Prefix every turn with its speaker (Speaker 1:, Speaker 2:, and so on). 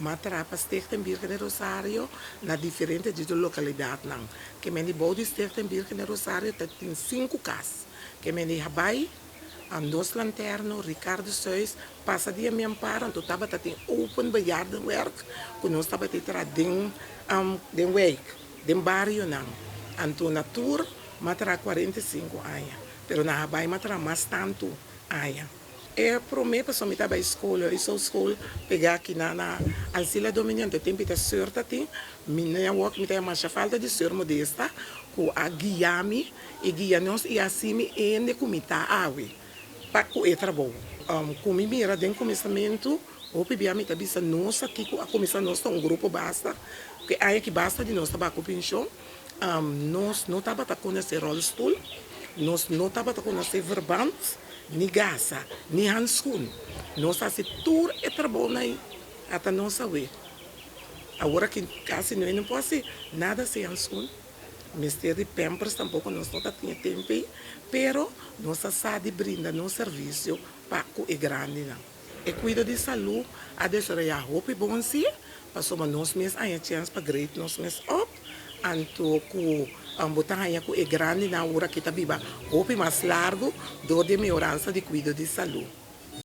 Speaker 1: M'a traha pa Stichting Birgen di Rosario na diferente di e lokalidatnan. Ke men di bou di Stichting Birgen di Rosario ta tin sinku kas. Ke men di Habaai, Dos Lanterno, Ricardo Suis, pasa dia mi amparo, anto tabata tin open bejaardenwerk ku nos tabata traha den den wijk, den barionan. Anto na tur m'a traha 45 aña, pero na Habaai m'a traha mas tantu aña. E promé pasobra mi ta bai skol, huishoudschool, pegá aki na na Alcila Domini, anto e tempu ta sùr ta tin, mi no awor mi ta haña masha falta di sùr Modesta ku a guia mi i guia nos i hasi mi hende ku mi ta awe pa ku e trabou. Ku mi mira den kuminsamentu, hopi bia mi ta bisa nos aki ku a kuminsá nos ta un grupo basta, ku e aña aki basta di nos ta bai ku penshon, nos no tabata konosé ròlstul, nos no tabata konosé verband, ni gasa, ni hanskun. Nos a hasi tur e trabounan ei ata nos awe. Awor aki kasi no por hasi nada sin hanskun. Mester di pampers tampoko nos no ta tin e tempu ei, pero nos a sa di brinda nos servisio pa ku e grandinan. E kuido di salú a desaroyá hopi bon si, pasobra nos mes haña chèns pa grade nos mes op, anto ku bo ta haña ku e grandinan awor aki ta biba hopi mas largu dor di e mehoransa di kuido di salú.